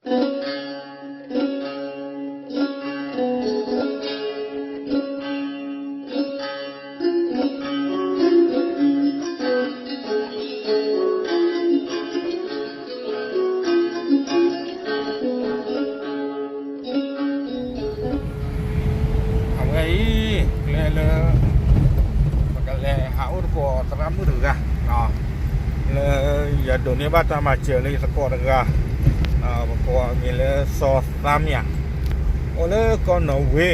အဝဲအံၤ ကျဲလၢ ပကလဲၤဟးအိၣ်သကိးသရၣ်မုၣ်တဂၤ လၢယဒိးန့ၢ်ဘၣ်တၢ်မၤစၢၤလၢယသကိးတဂၤ ပကိးအမံၤလၢစီၤသါမၠး အိၣ်လၢကီၢ်နီၣ်ဝ့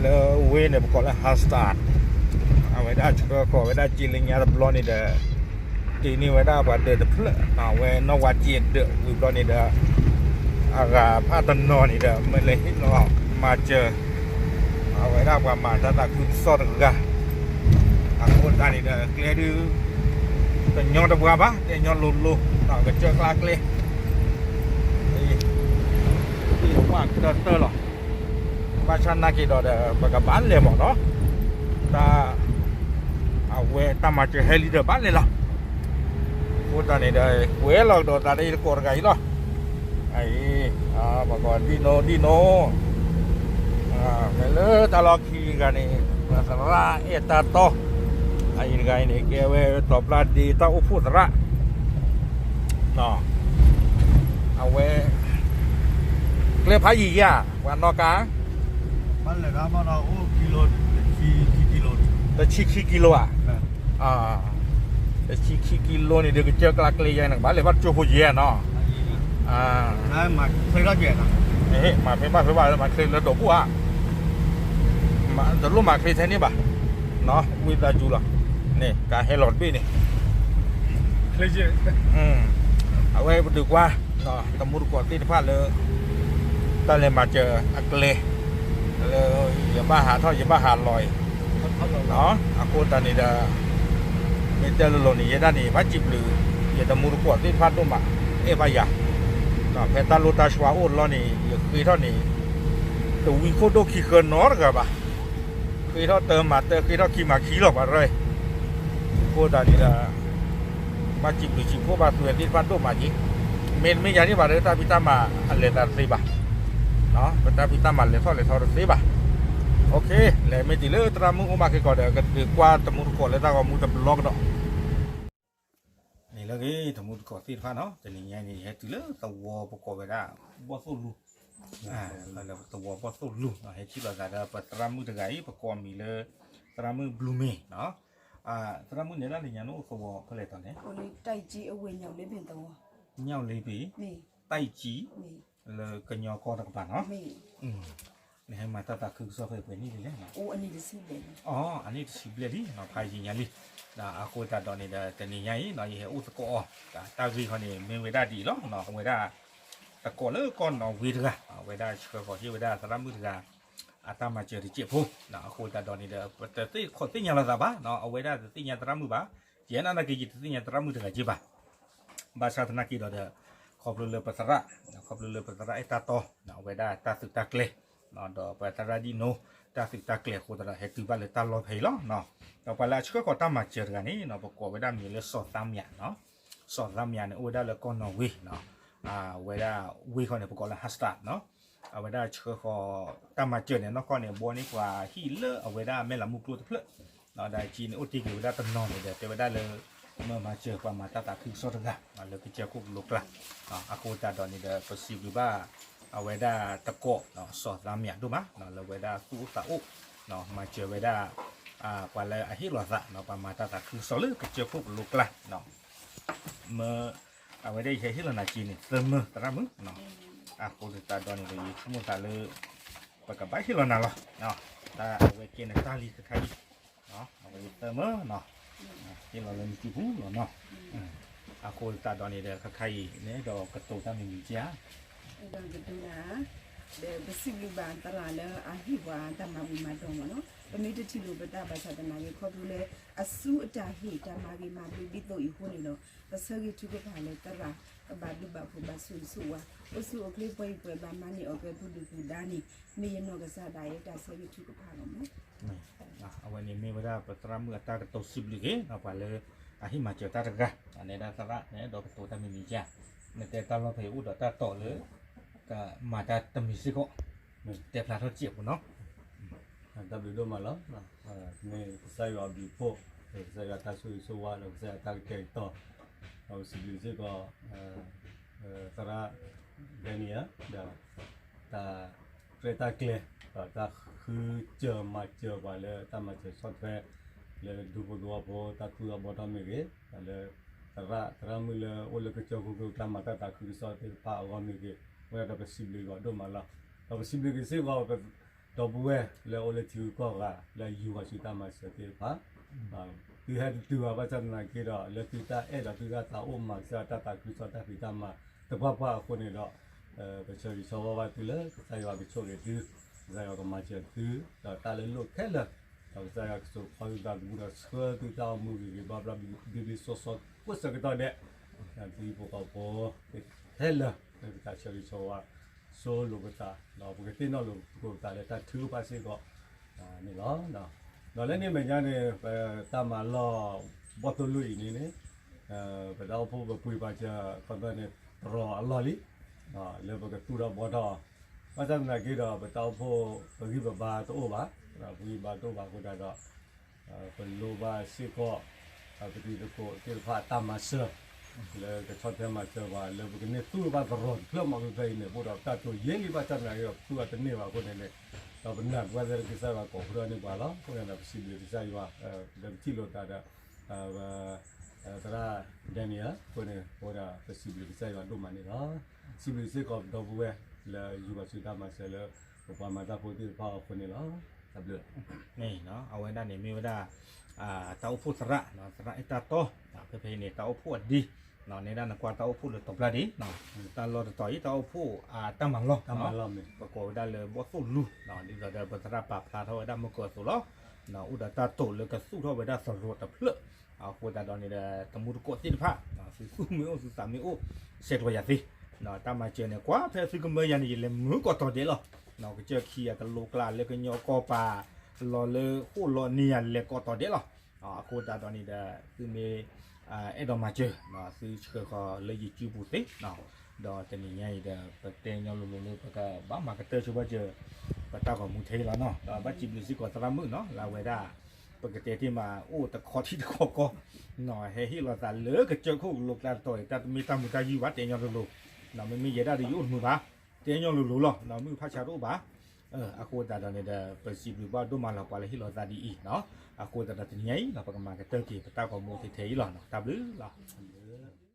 လၢဝ့ၢ်န့ၣ် ပကိးလၢ Halmstad အဝဲဒၣ်ဆှၢဃီၤဝဲဒၣ်စ့လၢညါတဘျီန့ၣ်ဒီး တ့န့ၢ်ဝဲဒၣ်ပှၤဒၢးတဖျၢၣ် အဝဲနီၣ်ဝါစ့ဒၢးဝံၤဘျီန့ၣ်ဒီး အဂၤဖးတနီၤန့ၣ်ဒီး မ့ၢ်လဲၤဟ့ၣ်လီၤမၤစၢၤ အဝဲဒၣ်ပှၤမၤတၢ်သးခုကစီၣ်တဂၤ အဃိသတးန့ၣ်ဒီး ကျဲဒုး တညီတပှၢ်ဘၣ် တဲညီလိၤလိၤ ကစၢၢ်ကျါကျဲ ဝၣ်ကတၢၢ်တၢၢ်လီၤ ဘၣ်ဆၣ်နာ်က့ၤဒီးဒီး ပကဘၣ်လဲၤမ့ၢ်နီၤ တၢ် အဝဲတၢ်မၤစၢၤဟဲလံဒီးဘၣ်လဲၤလီၤ အဃိသတးန့ၣ်ဒီး ကွဲးလီၤကဒီးသးလၢယသကိးတဂၤအံၤလီၤ အံၤ ပကိးဒံၣ်နိ ဒံၣ်နိ ဖဲလၢတၢ်လီၢ်ခံတဂၤန့ၣ် ပသရၣ်အဲၣ်တၢ်တီ အအံၤတဂၤအံၤန့ၣ် ကဲဝဲတီၤပျၢ်ဒ့တၢ်အိၣ်ဖှိၣ်သရၣ် အဝဲ ကျဲဖးယံာ်ဧါ ပှၤနီၣ်ကါ တဆံခံကံလိဧါ တဆံခံကံလိန့ၣ်ဒီး ကစၢၢ်ကျါကျဲယါန့ၣ် ကဘၣ်လဲၤဘၣ်ကၠိဖိယဲၢ်နီၤ မၤဖဲဘၣ်ဖဲဘၣ်လၢမၤချ့လၢဒိးဘူၣ်ဧါ တလိၣ်မၤချ့ထဲန့ၣ်ဘၣ် ဝံသးစူၤလီၤ န့ၣ် ကဟဲလီၤတဘ့ၣ်န့ၣ် အဝဲပဒုးကွၢ် တမူတကိးသ့ၣ်တဖၣ်လၢ တၢ်လဲၤမၤစၢၤအကျဲ လၢယဘၣ်ဟးထီၣ်ယဘၣ်ဟးလီၤအံၤ အဃိသတးန့ၣ်ဒီး မ့ၢ်တဲလိၤလိၤန့ၣ် ယဲဒၣ်န့ၣ် ဘၣ်စံးဘျုး ယတမူတကိးသ့ၣ်တဖၣ်ဒိၣ်မး အဲၣ်ဘၣ်ယၤ ဖဲတၢ်လိၣ်တၢ်ဆှါအိၣ်လီၤန့ၣ် ယဃ့ထီၣ်န့ၣ် တဝံခိၣ်ဒိၣ်ခံဃၢနီတဂၤဘၣ် ဃ့ထီၣ်တၢ်မၤတၢ် ဃ့ထီၣ်ခံမၤခံလီၤပှၤရဲၣ် အဃိသတးန့ၣ်ဒီး ဘၣ်စံးဘျုးစံးဖှိၣ်ဘၣ်သုဝဲသ့ၣ်တဖၣ်ဒိၣ်မးက့ၤ မ့တမ့ၢ်ယၤန့ၣ်ဘၣ်ဒီး တၢ်ဖံးတၢ်မၤအလဲၤသးတသ့ဘၣ် ပတၢ်ဖံးတၢ်မၤလဲၤထီၣ်လဲၤထီတသ့ဘၣ် လဲၤမ့ၢ်တုၤလၢသရၣ်မုၣ်အိၣ်ဘၣ်ခဲကီးဒီး ကဒုးကွၢ်တမူတကိးလၢတၢ်ဂီၤမူတဘျီကဒီး န့ၣ်လၢဂ့ၤ တမူတကိးသ့ၣ်တဖၣ်နီၤ တနံၤညါအံၤန့ၣ် ဟဲတုၤလၢသဝီပကိးဝဲဒၣ် ဘီၣ်သိၣ်လူၤ သဝီဘီၣ်သိၣ်လူၤ ဟဲထံၣ်လိာ်သးဒီးပသရၣ်မုၣ်တဂၤအံၤ ပကိးအမံၤလၢ သရၣ်မုၣ်ဘျူးမ့ၤ သရၣ်မုၣ်န့ၣ်ဒၣ်လၢညါနအိၣ်သဝီဖဲလဲၣ်တီၤလဲၣ် ညၣ်လ့ပံၤ တၢ်ကံ လၢကညီကီၢ်တကပၤနီၤ နဟဲမၤတၢ်သးခုကစီၣ်ဖဲပှဲၤနံၣ်လံလဲၣ် အနံၣ်တဆံဘျဲၣ်လံ ဖးယံာ်ညါလံ အဃိသတးဒီးန့ၣ်ဒီး တနံၤညါအံၤ ယဟဲအိၣ်သကိးအီၤ တၢ်ဂ့ၢ်ခီန့ၣ် မ့ၢ်ဝဲဒၣ်ဒ်အံၤလီၤ အဝဲဒၣ် သကိးလၢကီၢ်နီၣ်ဝ့တဂၤ အဝဲဒၣ်ဆှၢဃီၤဟ့ၣ်ဝဲဒၣ်သရၣ်မုၣ်တဂၤ အတၢ်မၤစၢၤတစဲးဖိ အဃိသတးဒီးန့ၣ်ဒီး ပတသ့ၣ်ခီၣ်သ့ၣ်ညါလိာ်သးဘၣ် အဝဲဒၣ်တသ့ၣ်ညါသရၣ်မုၣ်ဘၣ် ယဲနာ်က့ၤယတသ့ၣ်ညါသရၣ်မုၣ်တဂၤက့ဘၣ် ဘၣ်ဆၣ်သနာ်က့ဒီးဒီး ခီဖျိလၢပသရၣ် ခီဖျိလၢပသရၣ်အဲၣ်တၢ်တီ အဝဲဒၣ်တၢ်သုးတၢ်ကျဲၤ ဒီးပသရၣ်ဒံၣ်နိ တၢ်သုးတၢ်ကျဲၤအဃိသတးဒီး ဟဲတုၤဘၣ်လၢတၢ်လီၢ်ဖဲအံၤလီၤ ဒီးပှၤလၢအဆှၢဃီၤတၢ်မၤစၢၤတဂၤန့ၣ် ပကိးဝဲဒၣ်မံၤလၢစီၤသါမၠး စီၤသါမၠးန့ၣ် အိၣ်ဝဲဒၣ်လၢကီၢ်နီၣ်ဝ့ အဝဲဒၣ်ဝ့ၢ်ခီန့ၣ် ပကိးလၢ Halmstad နီၤ အဝဲဒၣ်ဆှၢဃီၤတၢ်မၤစၢၤန့ၣ် နီၢ်ကီၢ်န့ၣ် ဘှီန့ၢ်ပှၤဟံၣ်လၢအဝဲဒၣ်မဲၢ်လးမူကျိတဖျၢၣ် ဒီးအကံန့ၣ် အိၣ်တ့ၢ်က့ၤဝဲဒၣ်တနီၤန့ၣ်ဒီး တဲဝဲဒၣ်လၢ မၢမၤစၢၤပှၤမၤတၢ်သးခုကစီၣ်တဂၤ လၢကစၢၢ်ခိၣ်ကလိကျါ အဃိသတးဒီးန့ၣ်ဒီး ပစံးဘျုးဘၣ် အဝဲဒၣ်တကိး စီၤသးမၠးဒိၣ်မး လၢဝဲဒၣ်သူၣ်အိၣ်သးအိၣ် မၤစၢၤဝဲဒၣ် ပှၤလၢအဟ့ၣ်လီၤသး ပှၤမၤတၢ်သးခုကစီၣ်လၢကစၢၢ်ခိၣ်ကလိကျါ မၢ အဝဲဒၣ်ယဟဲဟ့ၣ်လီၤနၤက့န့ၣ် သၢမၢသရၣ်မုၣ် အဃိသတးဒီးန့ၣ်ဒီး ယဆိကမိၣ်သးလၢ ပကဘၣ်ဟ့ၣ်လီၤနၤလီၤ တၢ်အဝဲကဲန့ၣ်တၢ်လံခဲခါအံၤ အဝဲသၢမၢနီၤ ဟ့ၣ်လီၤလၢနစုပူၤလီၤနီၤ အဃိသတးဒီးန့ၣ်ဒီး ခဲခါအံၤန့ၣ်ဒီး ကတိၤတၢ်မံၤမံၤက့ဧါ ဒီးကတိၤတၢ် ဒီးပစံးဘျုးဘၣ်သရၣ်လၢအဟ့ၣ်ပှၤတၢ်မၤဘူၣ်မၤတီၢ်မးနီၤ ပမ့ၢ်တထံၣ်လိာ်ပသးဘၣ်ဆၣ်သနာ်က့ ခီဖျိလၢ အစုအတၢ်ဟ့ၣ်တၢ်မၤဂ့ၤမၤဘျါဒ်သိးအံၤအဃိန့ၣ်ဒီး ပဆၢဂ့ၤထုကဖၣ်လၢသရၣ် ကဘၣ်ဘျုးဘၣ်ဖှိၣ်ဘၣ်ဆိၣ်ဂ့ၤဆိၣ်ဝါ အိၣ်ဆူၣ်အိၣ်ချ့ပှဲၤအံၤပှဲၤဘၣ်မၤန့ၢ်အီၣ်ကဲပူၤဒုၣ်ပူၤဒါန့ၣ် မ့ၢ်ယနီၢ်ကစၢ်ဒၣ်ယဲတၢ်ဆၢဂ့ၤထုကဖၣ်လီၤမး အဝဲန့ၣ်မ့ၢ်ဝဲဒၣ်ပသရၣ်မုၣ်အတၢ်ကတိၤစံးဘျုးက့ၤ ပှၤလၢအဟ့ၣ်မၤစၢၤတၢ်တဂၤ နဲဒၣ်သရၣ်န့ၣ်ဒီးကတိၤတၢ်မံၤမံၤကၢ် နတဲတၢ်လီၢ်ဖဲအံၤအိၣ်ဒီးတၢ်တီၢ်လၢ ကမၤတၢ်တမံၤစ့ၢ်ကီး, တဲဖျါထီၣ်စ့ၢ်ကီးပူၤနီၤ. တၢ်ဘျုးဒိၣ်မးလီၤ. မ့ၢ်ကစၢ်ယွၤအဘျုးအဖှိၣ်, ကစၢ်ယွၤတၢ်ဆိၣ်ဂ့ၤဆိၣ်ဝါ ဒီးကစၢ်ယွၤတၢ်ကတဲာ်ကတီၤ, ဒီးပစံးဘျုးစ့ၢ်ကီး သရၣ် Daniel ဒီး တၢ်ရဲၣ်တၢ်ကျဲၤ ဒီးတၢ်ဃုစၢၤမၤစၢၤပှၤလၢတၢ်မၤစၢၤဆီၣ်ထွဲ လၢဒူဖိသဝီဖိတၢ်သူၣ်ထီၣ်ဘှီထီၣ်မ့ၢ်ဂ့ၤ, ဒီးလၢ သရၣ် သရၣ်မုၣ်လၢအိၣ်လၢကစၢၢ်ခိၣ်ကျါမၤတၢ်သးခုကစီၣ်သ့ၣ်တဖၣ်အဂီၢ်မ့ၢ်ဂ့ၤ, ဝဲဒၣ်ဒီးပစံးဘျုးယွၤဒိၣ်မးလီၤ. ဒီးပစံးဘျုးက့ၤစ့ၢ်ကီး ဒီပုၢ်ဝဲၢ်လၢအိၣ်လၢထံဂုၤကီၢ်ဂၤ လၢယူၤပှၤဆူတၢ်မၤစၢၤသ့ၣ်တဖၣ်, သုဟဲတတုၤဘၣ် ဘၣ်ဆၣ်သနာ်က့ဒီး လၢသုတၢ်အဲၣ်ဒီးသုတၢ်သးအိၣ်မၤကစၢ်တၢ်သးခုကစီၣ်တၢ်ဖံးတၢ်မၤတပှၢ်ပှၢ်အဃိန့ၣ်ဒီး ပဆၢဂ့ၤဆၢဝါဘၣ်သုလၢ ကစၢ်ယွၤကဆိၣ်ဂ့ၤသု, ကစၢ်ယွၤကမၤစၢၤသု, ဒီးတၢ်လၢလိၣ်ခဲလၢာ်, ဒီးကစၢ်ယွၤကစိာ်ခီသုသးသမူဒီးဆှၢသုတၢ်အိၣ်မူဂ့ၤဂ့ၤဘၣ်ဘျီဘျီဘျီဘျီစိၤစိၤကိးဆၢကတီၢ်ဒဲး, ဒီးသုဟံၣ်ဖိဃီဖိခဲလၢာ် လၢပတၢ်ဆၢဂ့ၤဆၢဝါ ဆိလိာ်ပသး ဒီးပကသ့ၣ်နီၣ်လိာ်ပသးလၢတၢ်ထုကဖၣ်စ့ၢ်ကီးန့ၣ်လီၤ. ဒီးလၢန့ၣ်အမဲာ်ညါန့ၣ် ပတၢ်မၤလီၢ်ဘီၣ်သိၣ်လိအံၤန့ၣ်န့ၣ် ပတၢ်အိၣ်ဖှိၣ်ပပှ့ၤပာ်စၢၤခီပညီန့ၣ် တရီၤအလီၢ်လံ လၢပကသူၣ်ထီၣ်ဘှီထီၣ်အီၤ, ဘၣ်ဆၣ်သနာ်က့ဒီး ပတၢ်အိၣ်ဖှိၣ်ပဂံၢ်ပဘါတအိၣ်ဘၣ်, ပဂံၢ်ပဘါတအိၣ်ဘၣ်အဃိသတးဒီး ပလိၣ်ဘၣ်စ့ၢ်ကီး ပတံၤသကိးသ့ၣ်တဖၣ်အတၢ်မၤစၢၤ လၢကဆီၣ်ထွဲမၤစၢၤပှၤ လၢပကန့ၢ်သူၣ်ဘၣ်တရီၤတဖျၢၣ်မးဖဲဖဲအံၤန့ၣ် အဃိဒီးတၢ်တိာ်ယဲၢ်လံ ဘၣ်ဆၣ်သနာ်က့ဒီး ပသူၣ်ဘၣ်တန့ၢ်ဘၣ်အဃိန့ၣ်န့ၣ် ဒီးပနာ်ပှၤသ့ၣ်လၢကစၢ်ယွၤကိးဖုထီၣ်န့ၢ်ပှၤလီၤ. အဃိန့ၣ်ဒီး ပစံးဘျုးကစၢ်ယွၤ ဒီးပထံၣ်လိာ်သးဒီး သရၣ် Daniel အဃိန့ၣ် အဃိဒီး ပစံးဘျုးကစၢ်ယွၤဒိၣ်မးန့ၣ်လီၤ. စံးဘျုးစ့ၢ်ကီးဒီပုၢ်ဝဲၢ်လၢယူၤပှၤဆူတၢ်မၤစၢၤလၢ ပပှၤမၤတၢ်ဖိသ့ၣ်တဖၣ်အဃိန့ၣ်လီၤ. တၢ်ဘျုး အဝဲဒၣ်န့ၣ်မ့ၢ်ဝဲဒၣ် တၢ်အိၣ်ဖှိၣ်သရၣ် သရၣ်အဲၣ်တၢ်တီ ဖဲဖဲအံၤန့ၣ် တၢ်အိၣ်ဖှိၣ်အဒ့ နဲဒၣ်နကွၢ်တၢ်အိၣ်ဖှိၣ်လၢတီၤပျၢ်ဒ့ တၢ်လီၢ်တတီၤအံၤ တၢ်အိၣ်ဖှိၣ်အတၢ်မၤလီၢ် ပကိးဝဲဒၣ်လၢဘီၣ်သိၣ်လူၤ ဒ်သိးဒီးပသရၣ်ပာ်ဖျါထီၣ်ဝဲဒၣ်မုၢ်ကၢအသိးလီၤ. အိၣ်ဒီးတၢ်တိာ်လၢကသူၣ်ထီၣ်ဝဲဒၣ်သရိာ်တဖျၢၣ် အဃိသတးဒီးန့ၣ်ဒီး တမူတကိးသ့ၣ်တဖၣ် သုသူၣ်မ့ၢ်အိၣ်သုသးမ့ၢ်အိၣ် ဆဲးကျိးယၤသ့ တၢ်မၤစၢၤန့ၣ် ကွၢ်ဖဲသုကမၢယၤန့ၣ် ယလဲၤမုာ်ကိးတီၤဒဲးလီၤ. ကစၢၢ်ခံဂၤကလိကျါလၢကညီကီၢ်ပၤ လီၤလၢဃိၣ်လီၤန့ၢ်ယၤလဲၤကိးတီၤဒဲးလီၤ. အဃိသတးဒီးန့ၣ်ဒီး သုမ့ၢ် အဲၣ်ဒိးမၤစၢၤ သုဆှၢဃီၤလၢယစုပူၤသ့ ဒီးတနံၤညါအံၤဒီး ပတဲညီလိၤလိၤလၢပကဘၣ်မၤကတၢၢ်ဆိဘၣ်စၢၤ ပတၢ်ဂီၤမူထဲအံၤလီၤနီၤ. ဒီးဘၣ်စံးဘျုးစ့ၢ်ကီးသရၣ်မုၣ်နီၤ လၢအဝဲဒၣ် ပကတဲတ့ၢ်မးအိၣ်တခီထံတခီကီၢ် ဟဲဟ့ၣ်လီၤသးလၢကစၢၢ်ခိၣ်ကလိကျါတတီၤအံၤ တၢ်တမ့ၢ်တၢ်မုာ်တၢ်ယုၢ်ဘၣ် တဲညီလိၤလိၤ မ့မ့ၢ်ယဲဒၣ်ဒီးယအိၣ်တမုာ်ဘၣ် တဲညီလိၤလိၤလီၤ မုၢ်ဖးဆါတအိၣ်ဘၣ် အဃိသတးဒီးန့ၣ်ဒီး ပစံးဘျုးဘၣ်ဒိၣ်မးလီၤ ပှၤလၢဟ့ၣ်လီၤသးဒ်အံၤနီၤ. အဃိသတးဒီးတနံၤညါအံၤ ပကမၤကတၢၢ်က့ၤ ပတၢ်ဂီၤမူထဲထဲအံၤလီၤနီၤ. တၢ်ဘျုးလီၤ.